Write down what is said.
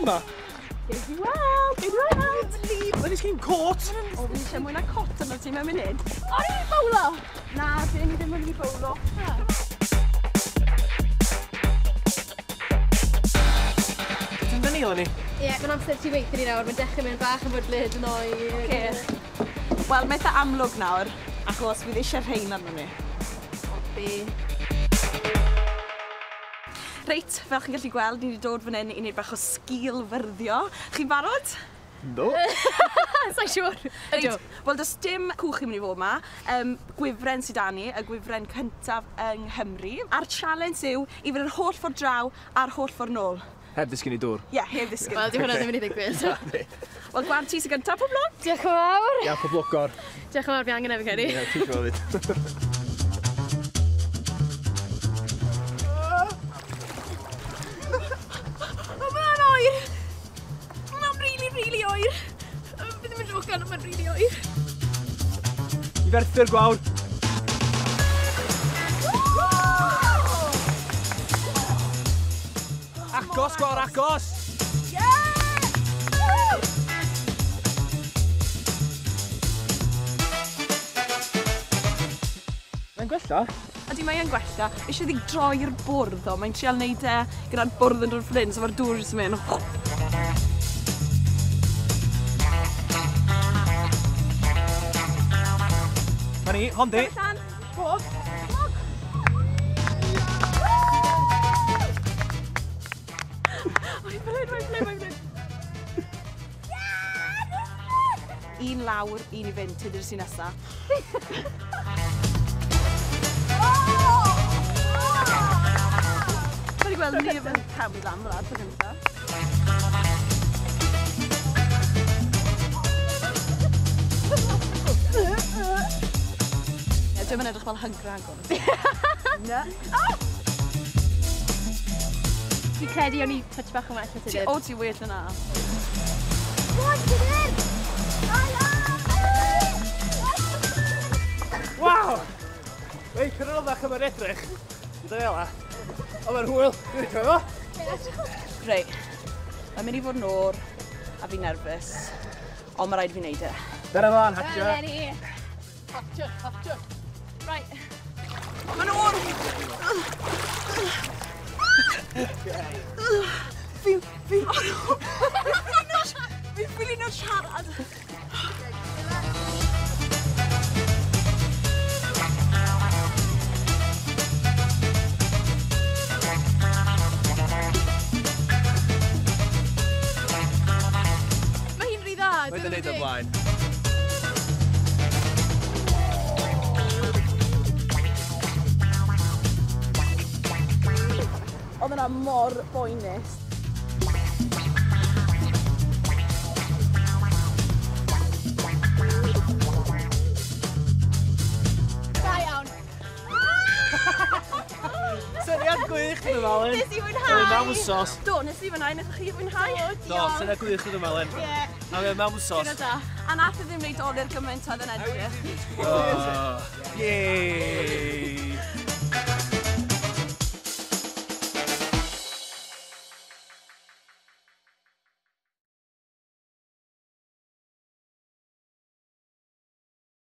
yma? Gei di weld, gei di weld. Mae'n esgyn cot. O, fi eisiau mwy na cot yma ti mewn munud. O'n i'n bowlo! Na, dyn ni ddim yn mynd i bowlo. Ti'n dyn ni, Eleni? Ie, mae'n amser ti weithio ni nawr. Mae'n dechrau mynd bach yn fwdlyd yn oer. Oce. Wel, mae eitha amlwg nawr, achos fydd eisiau rhain arno ni. Obi. Reit, fel chi'n gallu gweld, ni wedi dod fan hyn i wneud bach o sgil-fyrddio. Chi'n barod? No. Sa'n siŵr. Reit, wel, does dim cwch i mynd i fod yma. Gwifren sydd 'da ni, y gwifren cyntaf yng Nghymru. A'r challenge yw i fynd yr holl ffordd draw a'r holl ffordd nôl. Heb ddisgyn i dŵr? Ie, yeah, heb ddisgyn. Wel, di hwnna ddim yn mynd i ddigwydd. Wel, Gwan, ti sy'n gyntaf, pob lwc. Diolch yn fawr. Ia, pob lwc, Gor. Diolch yn fawr, fi angen efo credu. Ie, ti'n gwybod fyd. O, mae'n oer! Mae'n really, really oer. Fi ddim yn jocan, mae'n really oer. I Ferthyr, Gwawr. Agos, Gwawr, agos! Yeah! Mae'n gwella. Ydy, mae e'n gwella. Eisiau iddi droi'r bwrdd o. Mae'n trial neud e gyda'r bwrdd yn dod fan hyn, so mae'r dŵr jyst yn mynd. Ma ni, hon di. Allan. Go on. Mae'n fan hyn, mae'n fan hyn, mae'n fan hyn. Un lawr, un i fynd, Tudur sy'n nesa. Fi wedi gweld neb yn camu lan fel 'na tro gyntaf. Ie, dwi'm yn edrych fel hug ragor. Na. Fi'n credu o'n i touch bach yn well na Tudur. O, ti well yna. Waw! Wei, cyrraeddach am yr edrych. Dwi'n fel 'a. O, mae'n hwyl. Dwi'n licio fo. Reit, mae'n mynd i fod yn oer a fi'n nerfus, ond mae rhaid fi wneud e. Dyna ymlaen, hatio. Eleni. Hatio, hatio. Right. Mae'n oer! Fi'n ffili nhw siarad. Mae hi'n rhy dda. Mae'n dweud o blaen. Oedd yna mor boenus. Da iawn. Syniad gwych, dwi'n meddwl. Nes i fwynhau. Oedd mewn wsos. Do, nes i fwynhau, nes chi fwynhau? Do, syniad gwych, dwi'n meddwl. Ie. A fe mewn wsos. Dyna da. A nath e ddim wneud dolur gymaint oedd yn edrych. Yay!